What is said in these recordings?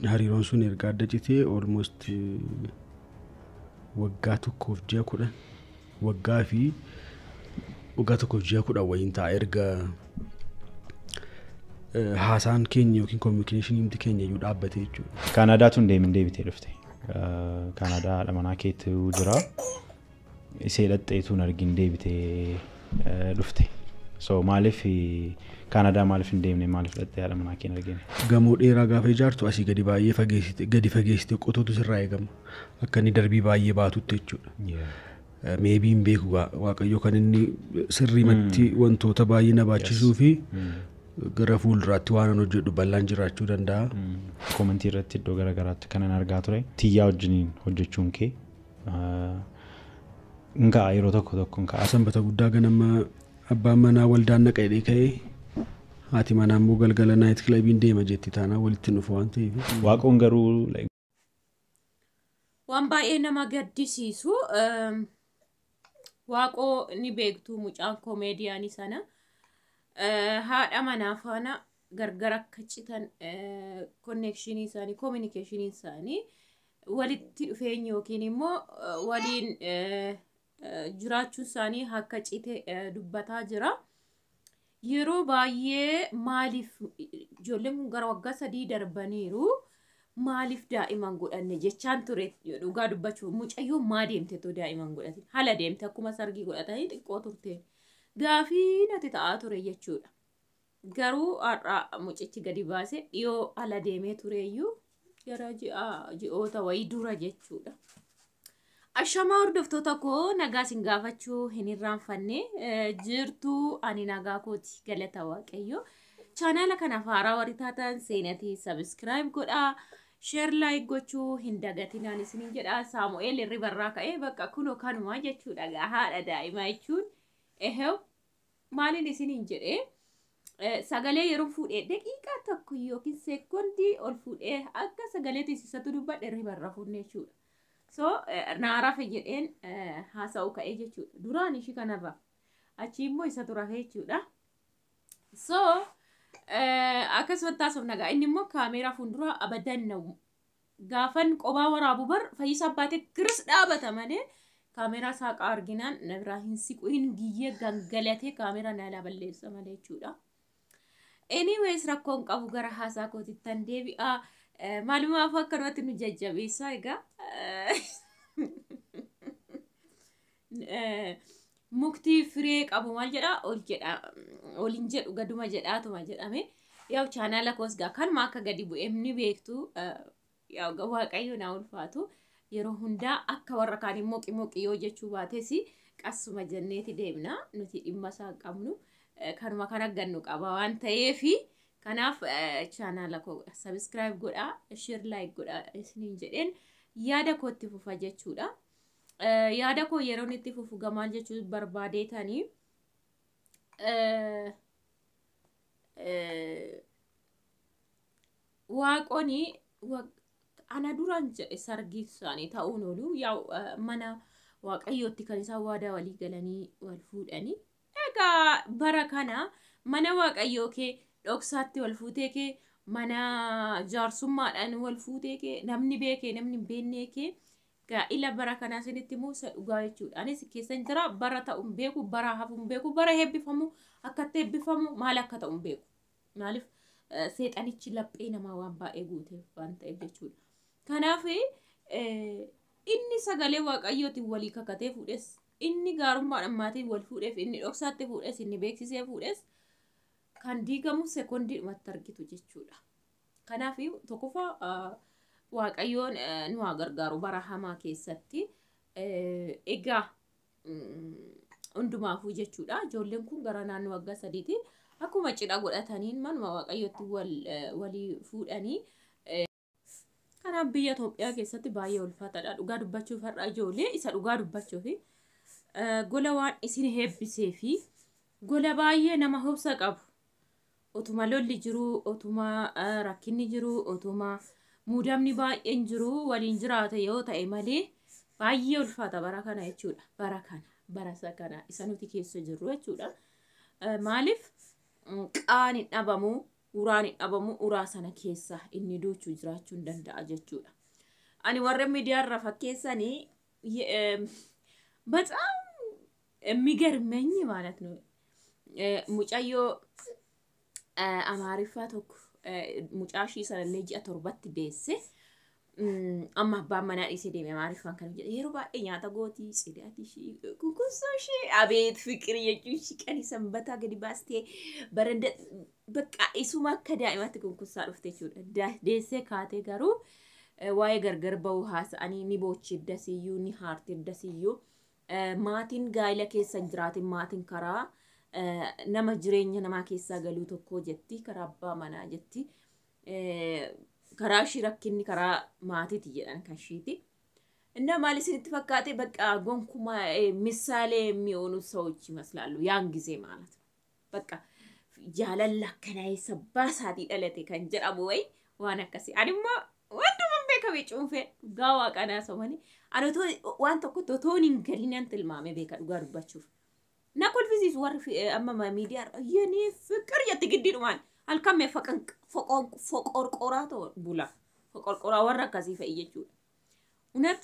Hariiroon sun erga adda citee almost waggaa tokkoof ji'a 10, waggaa fi waggaa tokkoof ji'a 10 wayiin ta'a erga haasaan keenya yookiin communication keenya iyyuu dhaabbate jechuudha. Kaanaadaatu hin deemin deebitee dhufte. Kaanaadaa haadha manaa keetu jira. Isee dhaqxeetu hin argin deebitee dhufte. So maaliif Kaanaadaa maaliif hin deemne, maaliif dhaqxee haadha manaa kee hin argine? Gamoo dheeraa gaafa ijaartu asii gadi baay'ee fageessite, gadi fageessite qotuutu sirraa eegama. Akka inni darbii baay'ee baatutti jechuudha. Maybe hin beeku, Waaqayyo kan inni sirriimatti wantoota baay'ee na baachisuu fi gara fuulduraatti waan an hojjedhu bal'aan jiraachuu danda'a. Comment irratti iddoo garaagaraatti kanan argaa ture. Tiyyaa wajjiniin hojjechuun kee hin ka'a, yeroo tokko tokko hin ka'a. Sanbata guddaa ganama abbaan manaa waldaan naqa jedhee ka'ee, haati manaa immoo galgala night clubiin deema jetti, taanaan walitti dhufu waan ta'eef. Waaqoon garuu Waan baay'ee nama gaddisiisu, Waaqoo ni beektu, mucaan koomeediyaanii sana haadha manaa faana gargar akka citan, connection isaanii, communication isaanii, walitti dhufeenyi yookiin immoo waliin jiraachuun isaanii akka cite dubbataa jira. Yeroo baay'ee maaliif ijoolleen kun gara waggaa 3 darbaniiru, maaliif daa'iman godhanne jechaan ture. Dhugaa dubbachuuf mucayyoon maa deemte too daa'iman godhatin hala deemte, akkuma sargii godhatanii xiqqoo turte, gaafii natti ta'aa ture jechuudha. Garuu har'a mucichi gadi baase, dhiyoo ala deemee tureeyyuu, gara ji'a ji'oota wayii dura jechuudha. Ashamaa hordoftoota koo, nagaa isin gaafachuu hin irraanfanne. Jirtuu? Ani nagaa kooti, galata Waaqayyo. Chaanaala kanaaf haaraa warri taatan seenatii subscribe godhaa. Share, like gochuu hin dagatinaan isiniin jedha. Saamu'eel hirribarraa ka'ee bakka kunoo kanumaa jechuudha. Haadha daa'imaa jechuun ehew maaliin isiniin jedhee, sagalee yeroo fuudhee daqiiqaa 1 yookiin seekondii ol fuudhee akka sagalee tiisisatu dubbadhe hirribarraa fuudhne jechuudha. So naa rafe jedheen haasa'u ka'ee jechuudha. Duraan ishii kanarra achi immoo isatu rafe jechuudha. So akkasumatti haasofna gaa, inni immoo kaameeraa fuulduraa abadan gaafan qobaa waraabu bar Fayyisaa baatee kiris dhaabata malee, kaameeraa saaqaa arginaan na biraa hin siqu, hin giyyee gangalatee kaameeraa na balleessa malee jechuudha. Anyways, rakkoon qabu, gara haasaa kootittan deebi'a. Maalumaaf akkanumatti nu jajjabeessaa egaa. Mukti firee qabu maal jedhaa, ol jedha, ol hin jedhu, gaduma jedhaatuma jedhame. Yaa'u chaanaala koos gaa kanuma akka gadi bu'eem ni beektu. Yaa'u Waaqayyo naa ulfaatu. Yeroo hundaa akka warra kaan moqi moqi yoo jechuu baates qassuma jenneeti deemna. Nuti dhimma isaa qabnu. Kanuma kan argannu qaba waan ta'eefi, kanaaf chaanaala koo subscribe godhaa, share, like godhaa isiniin jedheen yaada koo itti fufa jechuudha. Yaada koo yeroon itti fufu gamaan jechuu barbaadeetanii, Waaqoni ana duraan jedhe sargii isaanii ta'uun oolu, yaa'u mana Waaqayyootti kan isaan waadaa walii galanii wal fuudhanii. Egaa bara kana mana Waaqayyoo kee dhoksaatti wal fuutee kee, mana jaarsummaadhaan wal fuutee kee, namni beekee namni hin beeknee kee, gaa'ila bara kanaa isinitti immoo isa dhugaa jechuudha. Anis keessan jira, bara ta'u hin beeku, bara hafu hin beeku, bara eebbifamu akkatti eebbifamu maal akka ta'u hin beeku. Maaliif seexanichi laphee namaa waan baay'ee guuteef waan ta'eef jechuudha. Kanaaf inni sagalee Waaqayyootiin walii kakatee fuudhes, inni gaarummaadhaan maatiin wal fuudheef, inni dhoksaatti fuudhes, inni beeksisee fuudhes, kan diigamu sekondiidhumatti argitu jechuudha. Kanaaf tokkoffaa Waaqayyoon nu haa gargaaru bara hamaa keessatti. Egaa hundumaafuu jechuudha. Ijoolleen kun gara naannoo waggaa 3ti. Akkuma cidha godhataniin manuma Waaqayyootti walii fuudhanii. Kanaaf biyya Itoophiyaa keessatti baay'ee ulfaataadha. Dhugaa dubbachuuf har'a ijoollee isa dhugaa dubbachuuf gola waan isin heebbisee fi gola baay'ee nama hobsa qabu. Otuma lolli jiru, otuma rakkinni jiru, otuma muudamni baay'een jiru waliin jiraate yoo ta'e malee baay'ee ulfaata bara kana jechuudha. Bara kana, bara isa kana isa nuti keessa jirru jechuudha. Maaliif qaan hin dhabamu. Uraan hin dhabamu, uraa sana keessa inni duuchuu jiraachuu hin danda'a jechuudha. Ani warra miidiyaarra fakkeessanii በጣም የሚገርመኝ ማለት ነው mucayyoo Amaariffaa tokko mucaa ishii sanallee ji'a 7tti deesse. Amma abbaan manaa dhiisee deeme. Amaariffaan kan jedhe yeroo baay'ee nyaata gootii, tsidaati ishii, kunkunsoo ishee, abeet fiqirii jechuun ishii qanii sanbataa gadi baastee baranda bakka isuma akka daa'imaatti kunkunsaa dhufte jechuudha. Deessee kaatee garuu waa'ee gargar ba'uu haasa'anii ni boochi iddasiyyuu, ni haarti iddasiyyuu. Maatiin gaa'ila keessa hin jiraatin, maatiin karaa nama jireenya namaa keessaa galuu tokko jetti, karaa abbaa manaa jetti. Karaa ishii rakkinni karaa maatiiti jedhan kan ishiiti. እና maal isinitti fakkaate? በቃ gonkumaa ምሳሌ የሚሆኑ ሰዎች ይመስላሉ ያን ጊዜ ማለት ነው። በቃ jaalala akkanaa eessa baasaatii dhalate kan jedhamu wayi waan akkasii. Ani immoo wantuma hin beekame cuunfee dhugaa waaqanaa somanii ani otoo waan tokko otoo hin galiin tilmaame beeka dhugaa dubbachuuf. Na kolfisiisu warri amma miidiyaa የኔ ፍቅር jetti giddiidhumaan halkan mee foqorqoraa ta'u bula, foqorqoraa warra akkasii fa'i jechuudha. Unat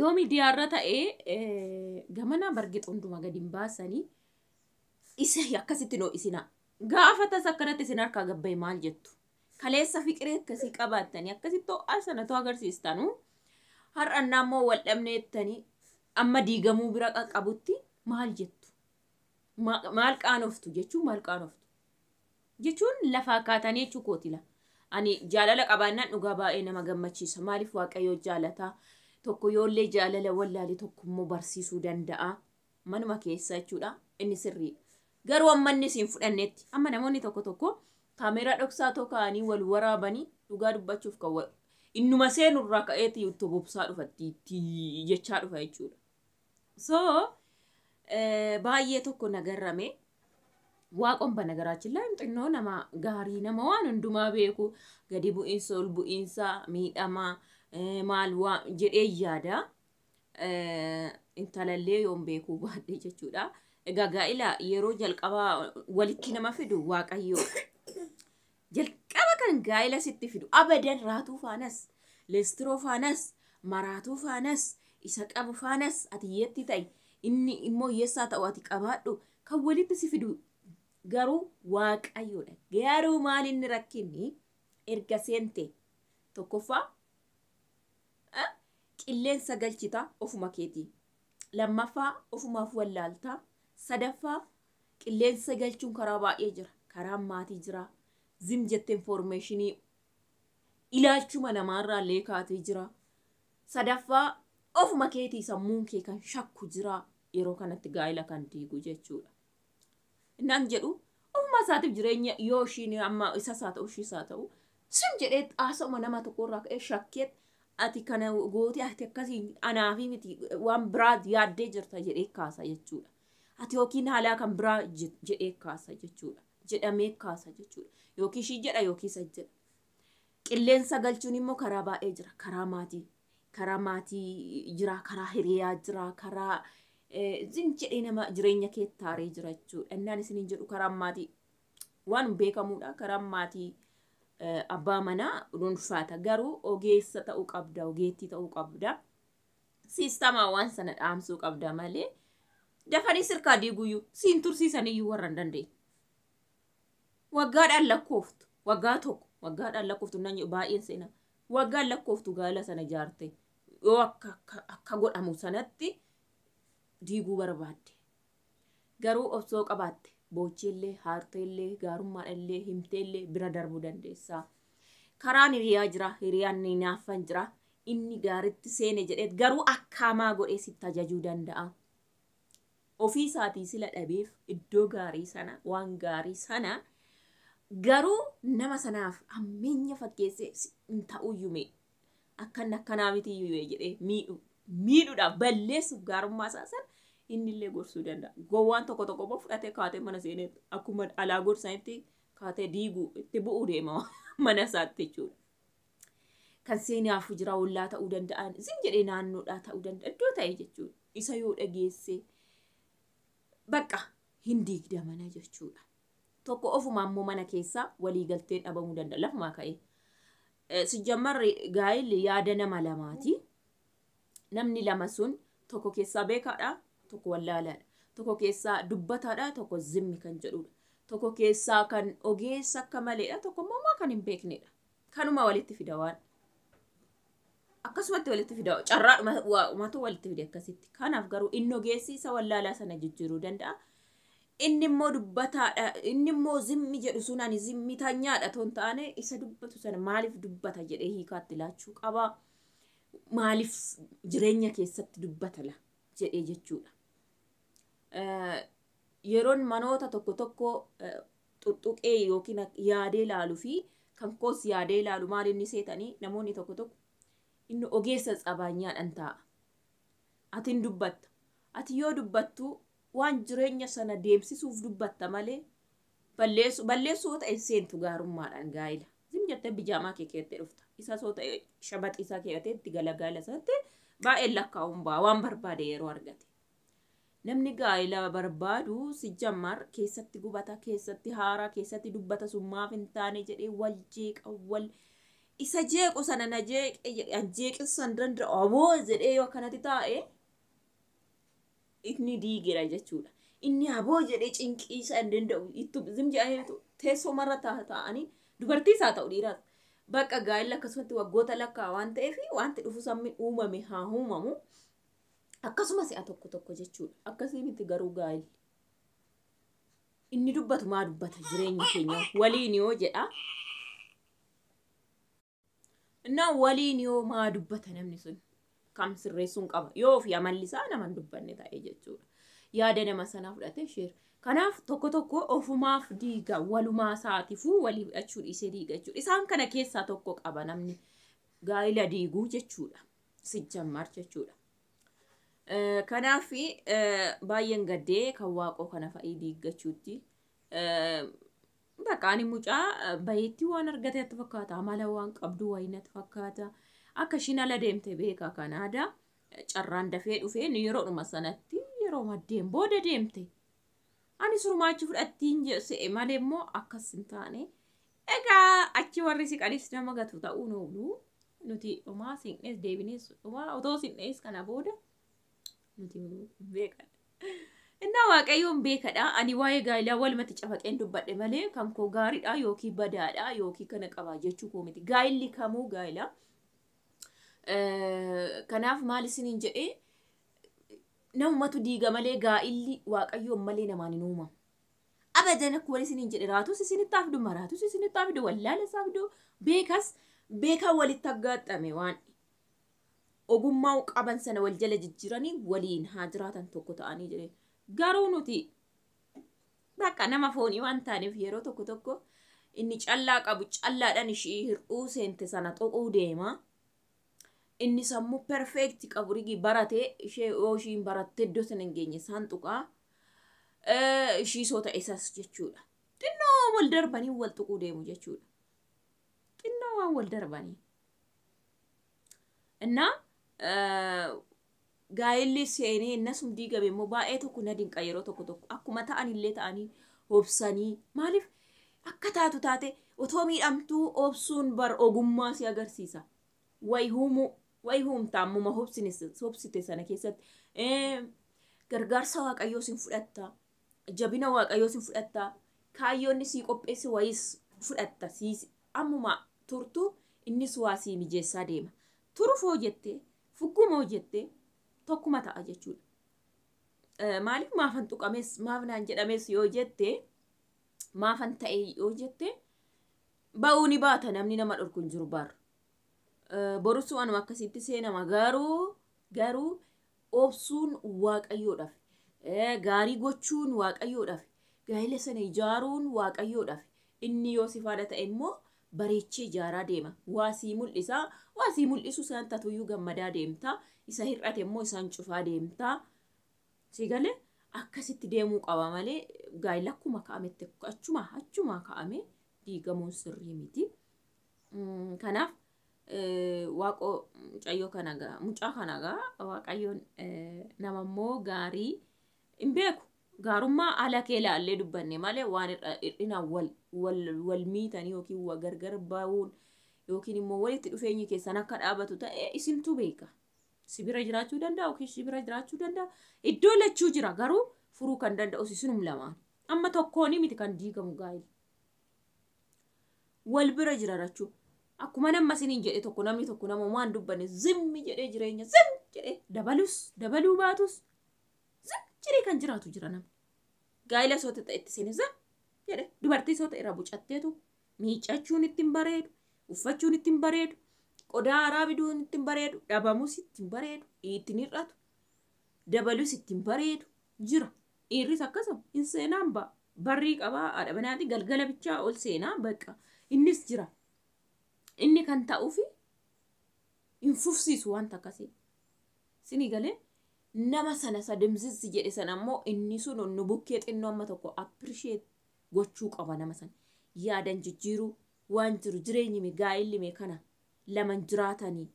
yoo miidiyaarra ta'ee gamana bargix hunduma gadi hin baasanii isa akkasitti noo isina. Gaafa tasa akkanatti isin harkaa gabbaye maal jettu? Kaleessa fiqiree akkasii qabaattanii akkasitti ho'aa sanatu agarsiistanu. Har'annaa immoo wal dhabneettanii amma diigamuu bira qaqqabutti maal jettu? Maal qaanoftu jechuun, maal qaanoftu? Jechuun lafaa kaatanii jechuu kootila. Ani jaalala qabaannaan dhugaa baay'ee nama gammachiisa. Maaliif? Waaqayyoo jaalataa tokko yoollee jaalala wallaale tokko immoo barsiisuu danda'a. Manuma keessa jechuudha. Inni sirriidha. Garuu amma inni siin fudhannetti amma namoonni tokko tokko kaameeraa dhoksaa tokko kaa'anii wal waraabanii dhugaa dubbachuuf kan innuma seenurraa ka'eeti itti bobsaa dhufa, itti jechaa dhufa jechuudha. So baay'ee tokko nagarrame. Waaqoon በነገራችን ላይ xinnoo nama gaarii, nama waan hundumaa beeku, gadi bu'iinsa ol bu'iinsa miidhamaa maal waa jedhee yaada. Intalallee yoon beekuu baadhee jechuudha. Egaa gaa'ila yeroo jalqabaa walitti nama fidu Waaqayyo. Jalqaba kan gaa'ila sitti fidu abadan raatuu faanas, leestiroo faanas, maraatuu faanas, isa qabu faanas, ati hiyyeetti ta'i, inni immoo hiyyeessaa ta'u, ati qabaadhu, kan walitti si fidu garuu Waaqayyoodha. Garuu maal inni rakkinni erga seente? Tokkoffaa, qilleensa galchita ofuma keetii. Lammaffaa, ofumaaf wallaaltaa. Sadaffaa, qilleensa galchuun karaa baay'ee jira. Karaan maatii jira. Zim jettee informationii ilaalchuma namaarraa illee kaatee jira. Sadaffaa, ofuma keetii sammuun kee kan shakku jira, yeroo kanatti gaa'ila kan diigu jechuudha. Innaan jedhu ofuma isaatiif jireenya yoo ishiin amma isas haa ta'u ishiis haa ta'u sun jedhee haasa'uma nama tokkorraa ka'ee shakkeet, ati kana gootee, ati akkasii anaafi miti, waan biraa yaaddee jirta jedhee kaasa jechuudha. Ati yookiin haalaa kan biraa jedhee kaasa jechuudha. Jedhamee kaasa jechuudha. Yookiin ishii jedha yookiin isa jedha. Qilleensa galchuun immoo karaa baay'ee jira. Karaa maatii. Karaa maatii jira, karaa hiriyaa jira, karaa zin jedhee nama jireenya kee taaree jira jechuudha. Innaan isiniin jedhu karaan maatii waan beekamuudha. Karaan maatii abbaa manaa dhuunfaata. Garuu ogeessa ta'uu qabda, ogeettii ta'uu qabda. Siistamaa waan sana dhaamsuu qabda malee dafanii sirkaa diiguyyuu siin tursiisaniyyuu warra hin dandeenye. Waggaadhaan lakkooftu, waggaa tokko waggaadhaan lakkooftu nan jedhu baay'een seenaa. Waggaan lakkooftu gaala sana ijaarte yoo akka godhamu sanatti diiguu barbaadde. Garuu obsoo qabaatte boocheellee, haarteellee, gaarummaadhallee, himteellee bira darbuu dandeessaa. Karaan hiriyaa jira, hiriyaan ni naaffan jira. Inni gaaritti seene jedhee garuu akkaamaa godhee sitti ajajuu danda'a. Ofii isaatii sila dhabeef iddoo gaarii sana, waan gaarii sana, garuu nama sanaaf hammeenya fakkeessee hin ta'uyyuu mee akkan akkanaa mitiyyuu jedhee miidhu miidhuudhaaf balleessuuf gaarummaa isaa sana inni illee gorsuu danda'a. Gowwaan tokko tokko immoo fudhatee kaatee mana seenee akkuma alaa gorsanitti kaatee diiguu itti bu'uu deema mana isaatti jechuudha. Kan seenaafu jira, ollaa ta'uu danda'an, isin jedhee naannoodhaa ta'uu danda'a, iddoo ta'e jechuudha. Isa yoo dhageesse bakka hin diigda mana jechuudha. Tokko ofumaa immoo mana keessaa waliigalteen dhabamuu danda'a. Lafumaa ka'ee. Sijjammarri gaa'illi yaada nama lamaati. Namni lama sun tokko keessaa beekaadha, tokko wallaalaadha. Tokko keessaa dubbataadha, tokko zimmi kan jedhudha. Tokko keessaa kan ogeessa akka maleedha, tokko immoo homaa kan hin beeknedha. Kanuma walitti fida waan. Akkasumatti walitti fida, carraadhumatu walitti fide akkasitti. Kanaaf garuu inni ogeessi isa wallaalaa sana jijjiiruu danda'a. Inni immoo dubbataadha, inni immoo zimmi jedhu sun ani zimmi tanyaadha toon taane isa dubbatu sana maaliif dubbata jedhee hiikaatti laachuu qaba. Maaliif jireenya keessatti dubbata la jedhee jechuudha. Yeroon manoota tokko tokko xuxuqee yookiin yaadee ilaaluu fi kan koos yaadee ilaalu maal inni seetanii namoonni tokko tokko inni ogeessa tsabaanyaadhaan taa'a. Ati hin dubbatta. Ati yoo dubbattu waan jireenya sana deemsisuuf dubbatta malee balleessuu ta'e seentu gaarummaadhaan gaa'ila. Zim jettee bijaamaa kee keettee dhufta. Isa soo ta'e shabaxii isaa keewwatee itti galagaala sanatti baay'een lakkaa'uun ba'a waan barbaade yeroo argate. Namni gaa'ila barbaadu sijjammar keessatti gubata, keessatti haaraa, keessatti dubbata sun maaf hin taane jedhee wal jeeqa wal isa jeequ sana na jeeqe jedhee an jeeqinsa hin danda'u aboo jedhee yoo akkanatti taa'e inni diigeera jechuudha. Inni aboo jedhee cinqii isa hin danda'u ittu zim jedhanii teessoo marra taa'anii dubartiis haa ta'u dhiiraas. Bakka gaa'illi akkasumatti waggoota lakkaa waan ta'eef wanti dhufu sammi uumame haa uumamu. Akkasumas si'a tokko tokko jechuudha. Akkasii miti garuu gaa'illi. Inni dubbatu maa dubbata jireenya keenya waliin yoo jedha. Innaa waliin yoo maa dubbata namni sun kam sirreessuun qaba. Yoo ofii amalli isaa nama hin dubbanne ta'e jechuudha. Yaada nama sanaa fudhatee sheera. Kanaaf tokko tokko ofumaaf diiga walumaa isaatiifuu walii fudhachuu dhiisee diiga jechuudha. Isaan kana keessaa tokko qaba namni gaa'ila diiguu jechuudha. Sijjammar jechuudha. Kanaaf baay'een gaddee kan waaqoo kana fa'ii diiggachuutti. Bakka ani mucaa bayeetti waan argate natti fakkaata. Amala waan qabdu wayii natti fakkaata. Akka ishiin ala deemte beekaa kan aadaa carraan dafee dhufee yeroodhuma sanatti yeroo maddeen booda deemte. Ani surumaa achi fudhattiin se'e malee immoo akkas hin taane. Egaa achi warri siqanis nama gatu ta'uu nu oolu. Nuti homaa siinqnees deebinees homaa otoo siinqnees kana booda nuti beekadha. Innaa Waaqayyoon beekadha. Ani waa'ee gaa'ilaa walumatti cafaqeen dubbadhe malee kan koo gaariidha yookiin badaadha yookiin kana qaba jechuu koo miti. Gaa'illi kamuu gaa'ila. Kanaaf maal isiniin jedhee namumatu diiga malee gaa'illi Waaqayyoon malee namaan hin uumamu. Abadan akkuma isiniin jedhe raatus isinitti haa fidu maraatus isinitti haa fidu wallaala isaa fidu beekas beekaa walitti aggaaxame waan ogummaa qaban sana wal jala jijjiiranii waliin haa jiraatan tokko ta'anii jedhe. Garuu nuti bakka nama foonii waan taaneef yeroo tokko tokko inni callaa qabu callaadhaan ishii hir'uu seente sana tuquu deema. Inni sammuu perfeekti qabu rigii baratee ishee yoo ishiin barattee iddoo sana hin geenye isaan tuqaa. Ishii soo ta'e isas jechuudha. Xinnoo wal darbanii wal tuquu deemu jechuudha. Xinnoo waan wal darbanii. Innaa gaa'illi seenee innasum diigame immoo baay'ee tokko na dinqa yeroo tokko tokko akkuma ta'an illee ta'anii obsanii maaliif akka taatu taate otoo miidhamtuu obsuun bar ogummaa si agarsiisa. Wayi huumuu wayi huumta ammuma hobsite sana keessatti gargaarsa Waaqayyoo sin fudhatta jabina Waaqayyoo sin fudhatta kaayyoonni sii qopheesse wayis fudhatta ammuma turtu innis waa sii mijeessaa deema. Turuuf hoo jettee fugguma hoo jettee tokkuma ta'a jechuudha. Maaliif maafan tuqames maaf naan jedhames yoo jette maafan ta'e yoo jette ba'uu ni baata namni nama dhorku hin jiru bar. Borusuu anuma akkasitti seenama garuu obsuun Waaqayyoodhaaf gaarii gochuun Waaqayyoodhaaf gaa'ela sana ijaaruun Waaqayyoodhaaf inni yoo si faana ta'e immoo bareechee ijaaraa deema. Waa sii mul'isa. Waa sii mul'isu isaan tatuyyuu gammadaa deemta. Isa hir'ate immoo isaan cufaa deemta. Si galee akkasitti deemuu qaba malee gaa'ela akkuma ka'ametti achuma ka'ame diigamuun sirrii miti. Kanaaf waaqoo mucayyoo kana gaa mucaa kana gaa Waaqayyoon nama immoo gaarii hin beeku. Gaarummaa ala kee ilaallee dubbanne malee waan hir'inaan wal miitanii yookiin wal gargar ba'uun yookiin immoo walitti dhufeenyi keessan akka dhaabatu ta'e isintu beeka. Si bira jiraachuu danda'a yookiin si bira jiraachuu danda'a. Iddoo lachuu jira garuu furuu kan danda'u isinum lamaan. Amma tokkoon miti kan diigamu gaa'ela. Wal bira jira lachuu. Akkuma nama isiniin jedhe tokko namni tokko nama waan dubbanne zimmi jedhee jireenya zim jedhee dabalus dabaluu baatus zim jedhee kan jiraatu jira namni. Gaa'ela soota ta'e itti seene zim jedhe dubartii soota irraa bucatteetu miiccachuun ittiin bareedu uffachuun ittiin bareedu qodaa haaraa biduun ittiin bareedu dhabamus ittiin bareedu ittiin hir'atu dabalus ittiin bareedu jira. Dhiirris akkasuma hin seenaan ba'a. Barrii qabaa haadha manaati galgala bichaa ol seenaa baqa innis jira. Inni kan ta'uufi hin fufsiisu wanta akkasii. Sinii galee nama sana sadimsisi jedhe sana immoo inni sun nu bukkee xinnoo amma tokko appreciate gochuu qaba nama sana. Yaadan jijjiiruu waan jiru jireenyi mee gaa'elli mee kana laman jiraatanii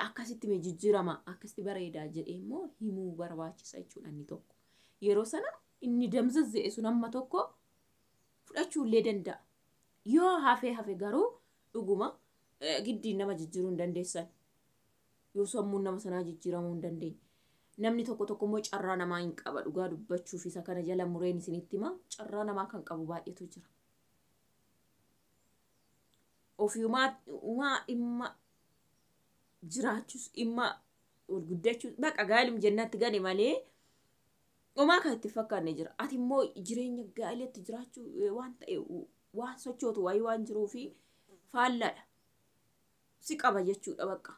akkasitti mee jijjiirama akkasitti bareedaa jedhee immoo himuu barbaachisa jechuudha inni tokko. Yeroo sana inni damzazze'e sun amma tokko fudhachuu illee danda'a. Yoo hafe hafe garuu dhuguma giddiin nama jijjiiruu hin dandeessan. Yoo sammuun nama sanaa jijjiiramuu hin dandeenye. Namni tokko tokko immoo carraa namaa hin qaba dhugaa dubbachuuf isa kana jala mureen isinitti hima carraa namaa kan qabu baay'eetu jira. Ofiimaa dhimma jiraachuus dhimma ol guddachuus baqa gaa'elum jennatti gane malee homaa kan itti fakkaanne jira. Ati immoo jireenya gaa'elatti jiraachuu waan ta'e waan sochootu wayii waan jiruufi faallaadha. Si qaba jechuudha bakka.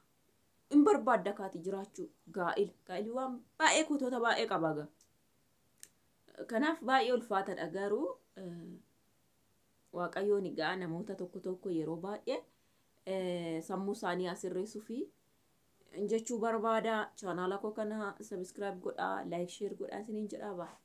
Hin barbaadda kaati jiraachuu gaa'ela. Gaa'elli waan baay'ee kutoota baay'ee qaba gaa. Kanaaf baay'ee ulfaatadha garuu Waaqayyoon egaa namoota tokko tokko yeroo baay'ee sammuu isaanii asirreessuu fi jechuu barbaada. Chaanaala koo kana subscribe godhaa, like, share godhaa isiniin jedhaa ba'a.